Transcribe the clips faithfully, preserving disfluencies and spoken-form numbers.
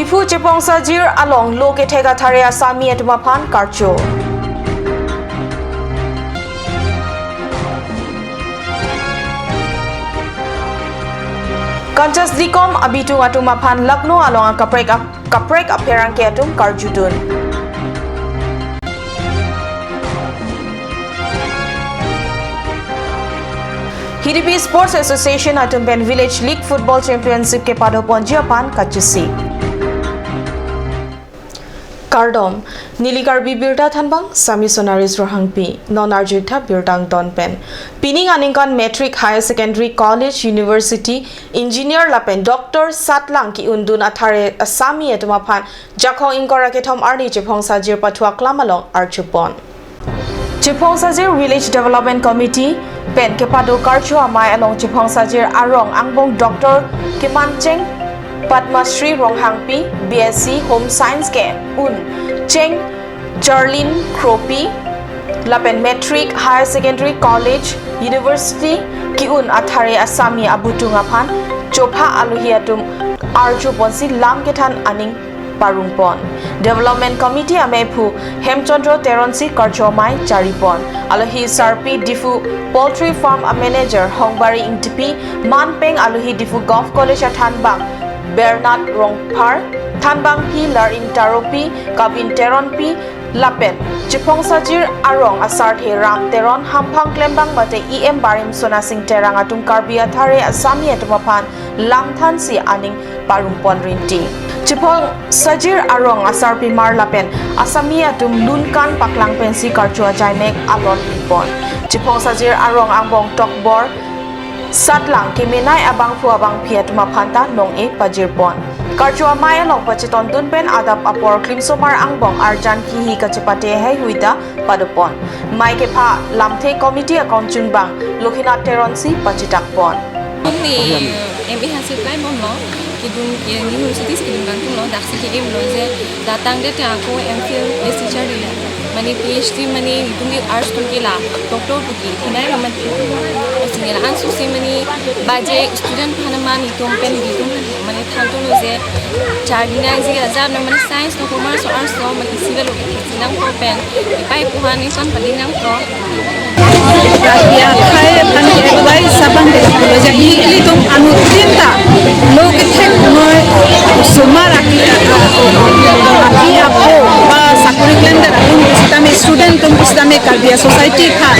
Diphu Chephongsajir along lo kethek athare asami atum aphan karcho. Kanchas Dikom abitung atum aphan Lucknow along akaprek ap-, kaprek apherangke atum karjudun. Hidipi Sports Association atum pen Village League Football Championship kepadoponji aphan kachisi. Kardom, neli Karbi Birta thanbang, Sami Sonaris Rohangpi, non arjuitha birta angton pen. Pining aningkan Matric, Higher Secondary, College, University, Engineer lapen Doctor satlang ki-undun athare asami atum aphan Jakhong ingkoi ra kethom arni Chephongsajir pathu aklam along archupon. Chephongsajir Village Development Committee pen kepado karcho amei along Chephongsajir arong angbong Doctor Kemancheng Padma Shri Ronghangpi, B S C Home Science ke-un Cheng Charlene Kropi, lapen Matric, Higher Secondary, College, University ki-un athare asami abutung aphan chopha alohi atum arjuponsi lam kethan aning parungpon. Development Committee amephu Hemchandra Teronsi karcho amei charipon. Alohi sarpi Diphu Poultry Farm a Manager Hongbari Ingtipi, manpeng alohi Diphu Govt College athanbang Bernard Rongphar, thanbangpi Larin Taropi, Kabin Teronpi, lapen Chephongsajir arong asarthe Ram Teron, hamphang klembang mate E M Barim Sonasing Terang atum Karbi athare asami atum aphan lamthansi aning parungpon rinti. Chephongsajir arong asarpimar lapen asami atum lunkan paklang pensi karcho ajaimek alon pipon. Chephongsajir arong angbong tokbor satlang kemenei abangphu abangphi atum aphanta nong-e pajirpon. Karcho amei along pachetondun pen adap apor klimsomar angbong arjan kihi kachepate heihui ta padopon. Mei kepha lamthe committee akongchunbang Lokhinath Teronsi pachitakpon. Ni M A hasil klai bomlo, kedun ke universities kedun kangtung lo, daksi ke-em lo je, datang det ako M Phil, best teacher dile. Mane P H D mane itum ke arts atum ke la, doctor atum ke, hinai lo mane, senior ansu si mane, baje student phana mane itum pen itum mane thanto lo je, chardi nai je ajar na mane science no commerce no arts no mane isi lo ke sinang ko pen, ipai puhan ipan pading nang ko. Ya, khai than ke advice sabang ke lo je ni ilitum anuttin ta lo kethek noi sumar aki aki apo ba sakuri klem de atum sitame student atum sitame Karbi society kha.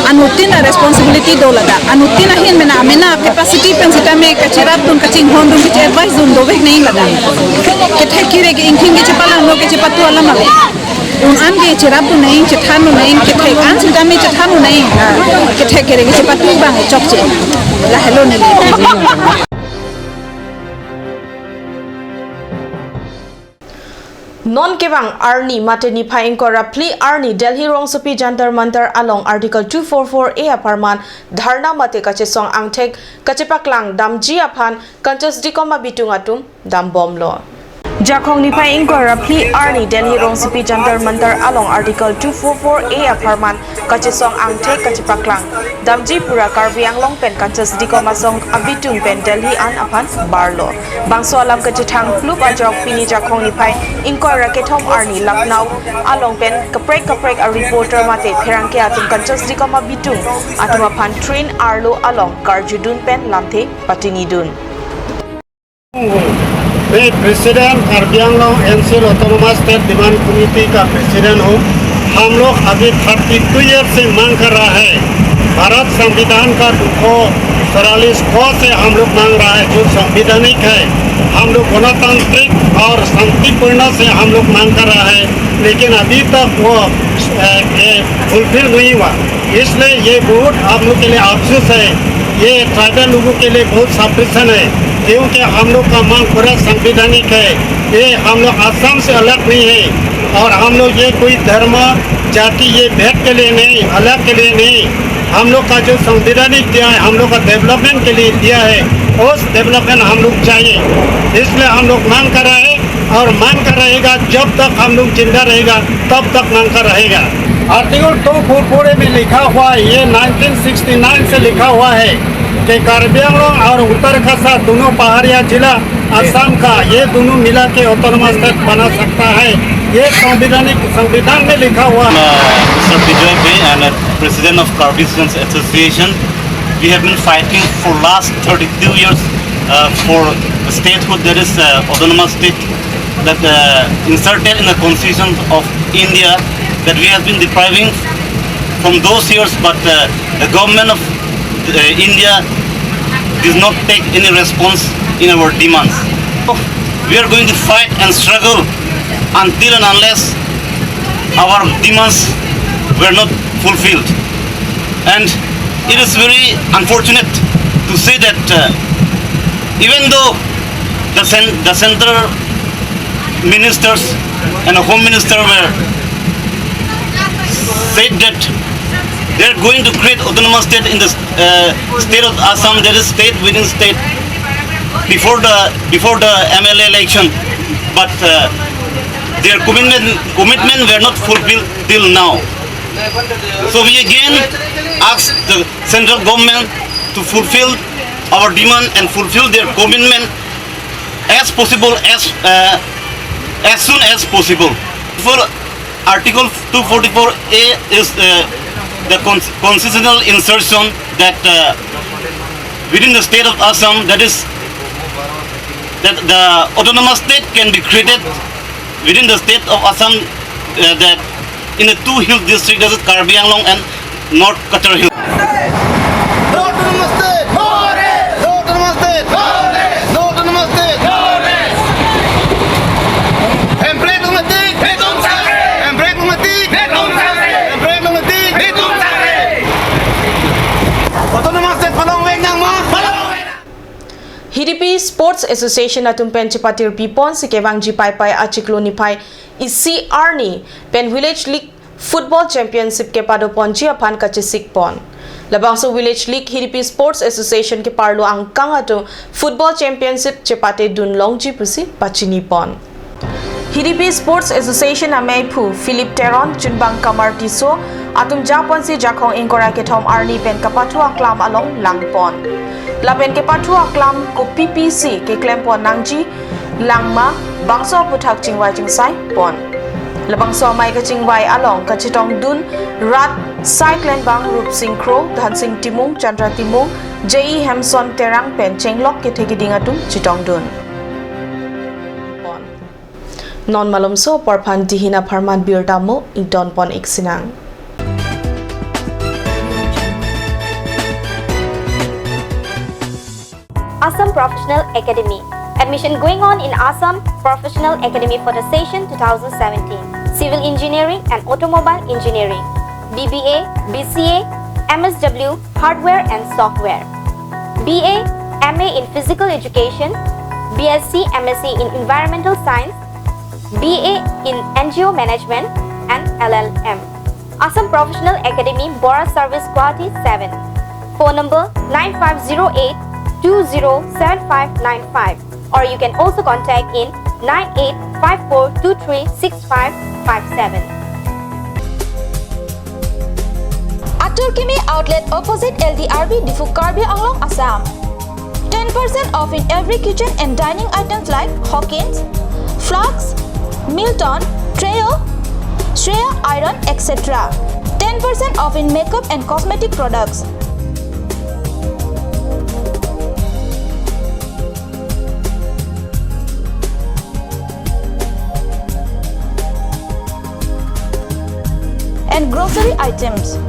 Anuttin a responsibility do ladak. Anuttin ahin mena amena capacity pen sitame kacherapdun kachinghondun kache-advice dun dovek nai ladak. Kethek kere ke ingthing kechepalanglo kechepatu alam ave. Un-an kecherapdun nai, chethandun nai, kethek an sitame chethandun nai. Ah, kethek kere kechepatu abang chokche. Lahelo neli. Non kevang arni mate niphai ingkoi ra phli arni Delhi rongsopi Jantar Mantar along Article two four four A apharman dharna mate kachesong angthek kachepaklang damji aphan Kanchas Dikom abitung atum dambomlo. Jakhong niphai ingkoi ra phli arni Delhi rongsopi Jantar Mantar along Article two four four A apharman kachesong angthek kachepaklang damji pura Karbi Anglong pen Kanchas Dikom asong abitung pen Delhi an aphan barlo. Bangso alam kachethang plup ajok pini Jakhong niphai ingkoi ra kethom arni Lucknow along pen kaprek kaprek a reporter mate pherangke atum Kanchas Dikom abitung atum aphan train arlo along karjudun pen lamthe patinidun. मैं president Karbi Anglong NCL autonomous state demand committee का president हूँ। हम लोग अभी thirty two year से मांग कर रहा है, भारत संविधान का दो सौ चौवालीस क से हम लोग मांग रहा है, जो संवैधानिक है। हम लोग गणतांत्रिक और शांतिपूर्ण से हम लोग मांग कर रहा है, लेकिन अभी तक वो, अ, ये फुलफिल नहीं हुआ। इसलिए ये बहुत हम लोग के लिए अफसोस है, ये ट्राइबल लोगों के लिए बहुत सप्रेशन है, क्योंकि हम लोग का मांग पूरा संवैधानिक है। ये हम लोग असम से अलग नहीं है और हम लोग ये कोई धर्म, जाति, ये भेद के लिए नहीं, अलग के लिए नहीं। हम लोग का जो संवैधानिक दिया है, हम लोग का डेवलपमेंट के लिए दिया है, उस डेवलपमेंट हम लोग चाहिए। इसलिए हम लोग मांग कर रहे हैं और मांग कर रहेगा, जब तक हम लोग जिंदा रहेगा, तब तक मांग कर रहेगा। आर्टिकल टू फोर फोर ए में लिखा हुआ है, ये नाइनटीन सिक्सटी नाइन से लिखा हुआ है, कि कार्बी आंगलोंग और उत्तर खासा दोनों पहाड़िया जिला असम का, ये दोनों मिला के ऑटोनोमस स्टेट बना सकता है, ये संवैधानिक, संविधान में लिखा हुआ है। Uh, Mister Bijoy Bey, and uh, President of Karbi Students Association. We have been fighting for last thirty-two years uh, for statehood, that is uh, autonomous state that uh, inserted in the constitution of India that we have been depriving from those years, but uh, the government of uh, India did not take any response in our demands. We are going to fight and struggle until and unless our demands were not fulfilled. And it is very unfortunate to say that uh, even though the, cen- the central ministers and the home minister were said that they are going to create autonomous state in the uh, state of Assam, that is state within state, before the before the M L A election, but uh, their commitment commitment were not fulfilled till now. So we again ask the central government to fulfill our demand and fulfill their commitment as possible as uh, as soon as possible. For Article two forty-four A is uh, the cons- constitutional insertion that uh, within the state of Assam, that is that the autonomous state can be created within the state of Assam, uh, that in the two hill districts, that is Karbi Anglong and North Cachar Hill. No autonomous state! No autonomous state! No autonomous state! Hemprek longletik! Hemprek longletik! Hemprek longletik! Autonomous state palongvek nangma! Hidipi Sports Association atum pen chepatir pipon si kevangji Paipai achiklo niphai isi arni pen Village League Football Championship kepadoponji aphan kachesik pon. Labangso Village League Hidipi Sports Association keparlo angkang atum Football Championship chepate dunlongji pusi pachini pon. Hidipi Sports Association ameiphu Philip Teron, chunbang Kamar Tisso atum japonsi Jakhong ingkoi ra kethom arni pen kapathu aklam along langpon. Lapen kepathu aklam kopi pisi keklempon nangji langma bangso aphuthak chingvai chingsai pon. Labangso amei kachingvai along kachetongdun rat sai klenbang Rupsing Kro, Dhansing Timung, Chandra Timung, J E Hemson Terang pen chenglok kethe keding atum chetongdun pon. Non malomso apor aphan dihin apharman birta mo ingtonpon iksinang. Assam Professional Academy. Admission going on in Assam Professional Academy for the session two thousand seventeen. Civil Engineering and Automobile Engineering, B B A, B C A, M S W, Hardware and Software, B A, M A in Physical Education, B S c, M S c in Environmental Science, B A in N G O Management and L L M. Assam Professional Academy, Bora Service, Guwahati seven. Phone number nine five zero eight two zero seven five nine five, or you can also contact in nine eight five four two three six five five seven. Atur Kimi Outlet, opposite L D R B, Diphu, Karbi Anglong, Assam. Ten percent off in every kitchen and dining items like Hawkins, flasks, Milton, Treo, Shreya iron, et cetera. Ten percent off in makeup and cosmetic products. And grocery items.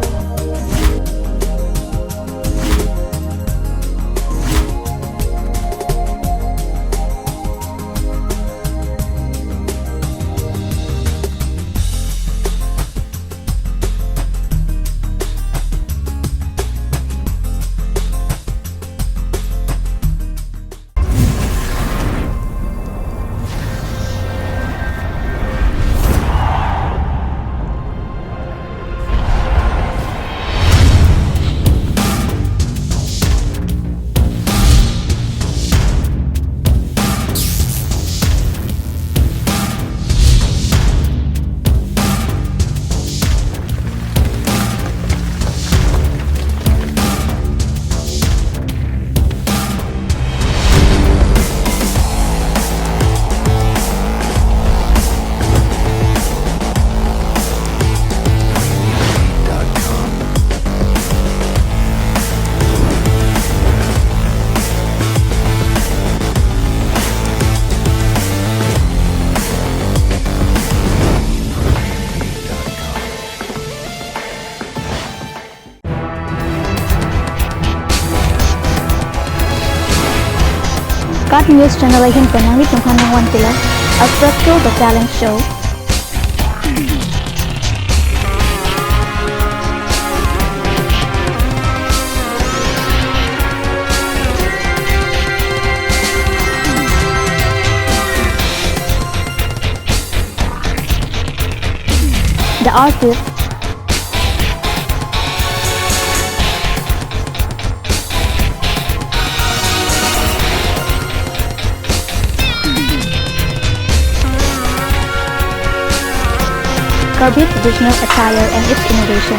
KAT News Channel ahin pen nanglitum aphan nangvan pilo Astro Show, the talent show. The artist. Karbi traditional attire and its innovation.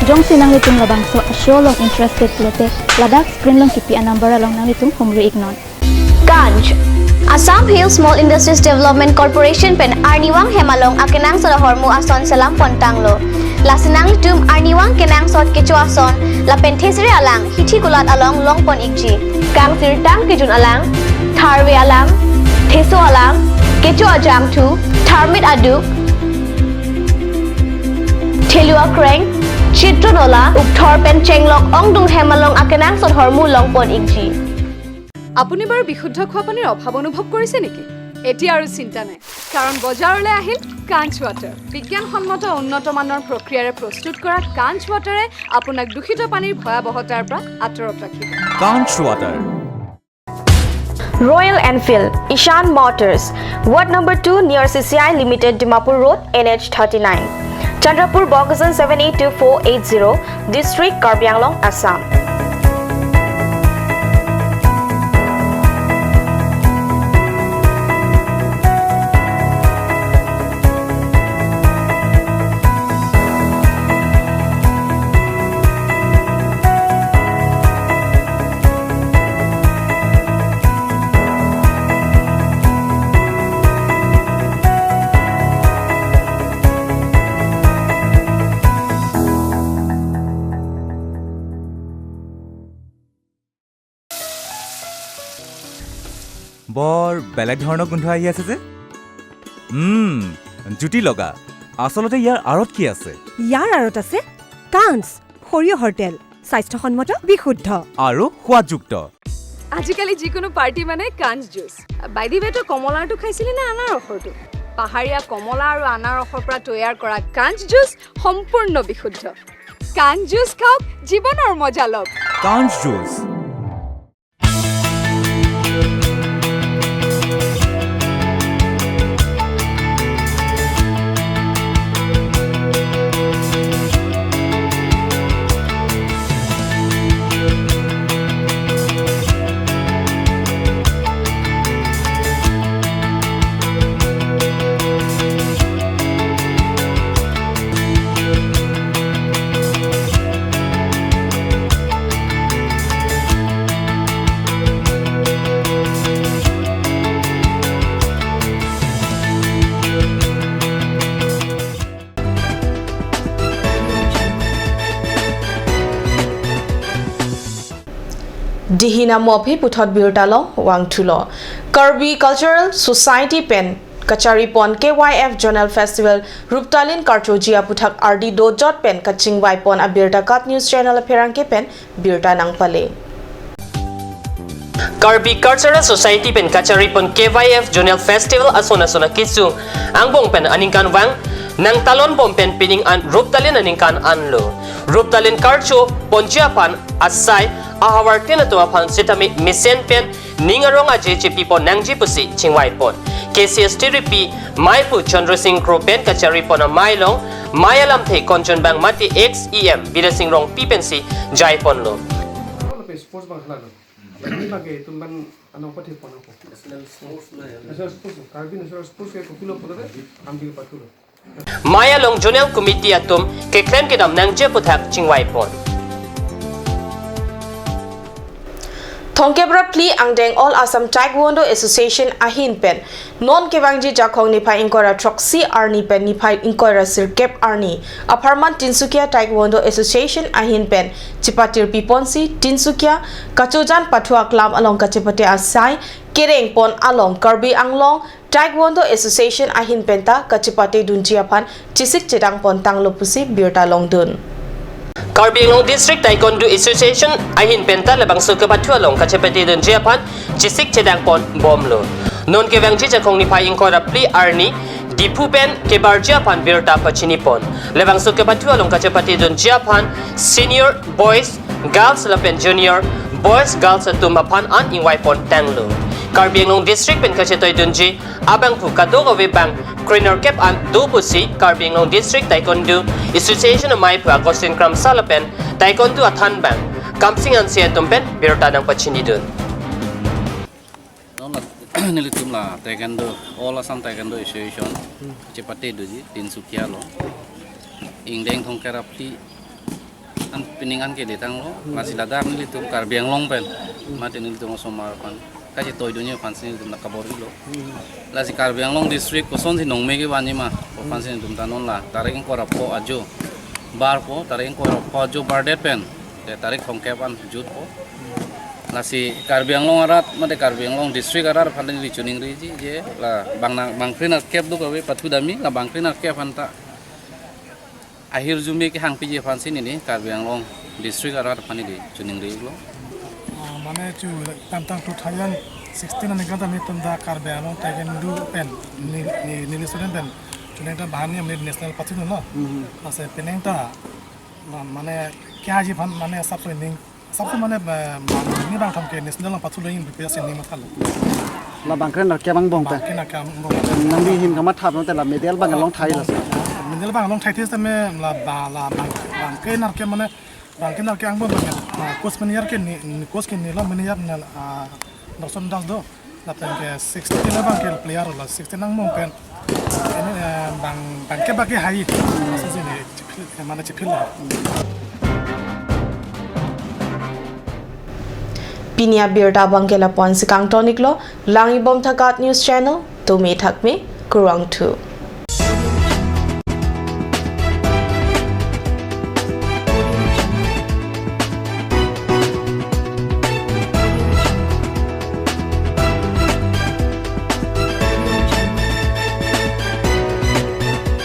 Jongsi nanglitum labangso a-show along interested pulote, ladak screen along kipi a-number along nanglitum humri iknon. Kanch, Assam Hill Small Industries Development Corporation pen arnivang hem along akenangsot ahormu ason selam pon tanglo. Lasi nanglitum arnivang kenangsot kecho ason lapen thesere alang hithi kulat along longpon ikji. Kangsirtang kejun alang, tharve alang, theso alang, kecho ajangthu, tharmit aduk, thelu akreng, chitro nola, ukthor pen chenglok ongdung hem along akenangsot hormu longpon ikji. আপুনি বাৰু বিশুদ্ধ খোৱা পানীৰ অভাৱ অনুভৱ কৰিছে নেকি? এতিয়া আৰু চিন্তা নাই, কাৰণ বজাৰলৈ আহিল কাঞ্চ ৱাটাৰ। বিজ্ঞানসন্মত উন্নত মানৰ প্ৰক্ৰিয়াৰে প্ৰস্তুত কৰা কাঞ্চ ৱাটাৰে আপোনাক দূষিত পানীৰ ভয়াৱহতাৰ পৰা আঁতৰত ৰাখিব। Kanch Water. Royal Enfield, Ishan Motors, Ward number two near C C I Limited, Dimapur Road, N H thirty-nine, Chandrapur, Bokajan seven eight two four eight zero, District, Karbi Anglong, Assam. বৰ বেলেগ ধৰণৰ গোন্ধ আহি আছে যে। উম, জুতি লগা। আচলতে ইয়াৰ আঁৰত কি আছে? ইয়াৰ আঁৰত আছে কাঞ্চ, সৰিয়হৰ তেল, স্বাস্থ্যসন্মত, বিশুদ্ধ আৰু সোৱাদযুক্ত। আজিকালি যিকোনো পাৰ্টি মানে কাঞ্চ জুচ। By the way, তই কমলাৰটো খাইছিলি নে আনাৰসৰটো? পাহাৰীয়া কমলা আৰু আনাৰসৰ পৰা তৈয়াৰ কৰা কাঞ্চ জুচ সম্পূৰ্ণ বিশুদ্ধ। কাঞ্চ জুচ খাওক, জীৱনৰ মজা লওক। কাঞ্চ juice. Dihina mophi puthot birta along vangthulo. Karbi Cultural Society pen kacharipon K Y F Zonal Festival Ruptalin karchoji aputhak ardi dojot pen kachingvaipon abirta KAT News Channel apherangke pen birta nangpale. Karbi Cultural Society pen kacharipon K Y F Zonal Festival ason ason akisung angbong pen aningkanvang nangtalonbom pen pining an Ruptalin aningkan anlo. Ruptalin karchoponji aphan asai ahavar tin atum aphan sitame mesen pen ning arong aje chepipon nangji pusi chingvaipon. K C S T ripi maiphu Chandra Singh Kro pen kacharipon amei along mei alamthe Kanchanbang mate ex E M Bidya Singh Rongpi pensi jaiponlo. Sports bang khala lo. Ini bagi tumban anong pati pon ako. National sports lo ya. National sports, Karbi National Sports ya, kokilo pon de, ambil patulo. Mei along Zonal Committee atum keklem kedam nangji aputhak chingvaipon. Thomkep ra phli angdeng All Assam Taekwondo Association ahin pen non kevangji Jakhong niphai ingkoi ra throksi arni pen niphai ingkoi ra sirkep arni apharman Tinsukia Taekwondo Association ahin pen chepatir piponsi Tinsukia Kachojan Pathu Aklam along kachepate asai kerengpon along Karbi Anglong Taekwondo Association ahin penta kachepate dunji aphan chesik chedang pon tanglo pusi birta longdun. Karbi Anglong District Taekwondo Association ahin penta labangso kepathu along kachepate dunji aphan chesik chedang pon bomlo. Non kevangji Jakhong niphai ingkoi ra phli arni Diphu pen kebarji aphan birta pachini pon. Labangso kepathu along kachepate dunji aphan senior boys, girls lapen junior boys, girls atum aphan an ingvai pon tanglo. Karbi Anglong District pen kachetoi dunji abangphu kadokave bang krenerkep an do pusi Karbi Anglong District Taekwondo Association amaiphu Augustine Kramsa lapen Taekwondo athan bang Kamsing Hanse atum pen birta nangpachinidun. Non la nelitum la Taekwondo, All Assam Taekwondo Association chepate doji Tinsukia lo. Ingdeng thongkep ra phli an pining an ke detanglo, lasi ladak nelitum Karbi Anglong pen, mate nelitum osomar aphan kachetoi dunji aphansi nelitum nangkabor-ilo. Lasi Karbi Anglong District kosonsi nongme kevanji ma, aphansi nelitum ta non la tarik ingkoi ra pho ajo barpo, tarik ingkoi ra pho ajo bardet pen te tarik thongkep an jutpo. Lasi Karbi Anglong arat mate Karbi Anglong District arat aphan neli chiningriji je la bang nang, bang krenerkep dokave pathu damji, la bang krenerkep aphan ta ahirjume kehangpiji aphansi neli Karbi Anglong District arat aphan neli chiningrilo. Ah, mane chu tangtang two thousand sixteen aningkan ta nelitum ta Karbi Anglong Taekwondo pen ne, ne, neli student pen chuneng ta bahani amni national pathu lo. Masa peneng ta ma-, mane kya ji aphan mane sabse ning sabse mane ba-, ba-, ni bang tham ke national pathu lo in B P S ni mathalo. La bang krenerkep angbong pen. Bang krenerkep angbong. Nangli ahin kamatha no te la medal bang along thai la. Medal bang along thai thes tame la ba-, la bang, bang krenerkep mane bang krenerkep angbong bang, ah, coach manager ke ni, ni coach ke ni lo manager na, ah, Dorson Das do. Lapen ke sixteen abang ke player lo, sixteen angbong pen. Ini, eh, bang, bang ke bagi hai. Sisi ni chipil, eh, mana chipil lo. Pini abirta abang ke lapu-ansi kangtonik lo, langibom tha KAT News Channel, tumi thakmi, kurvangthu.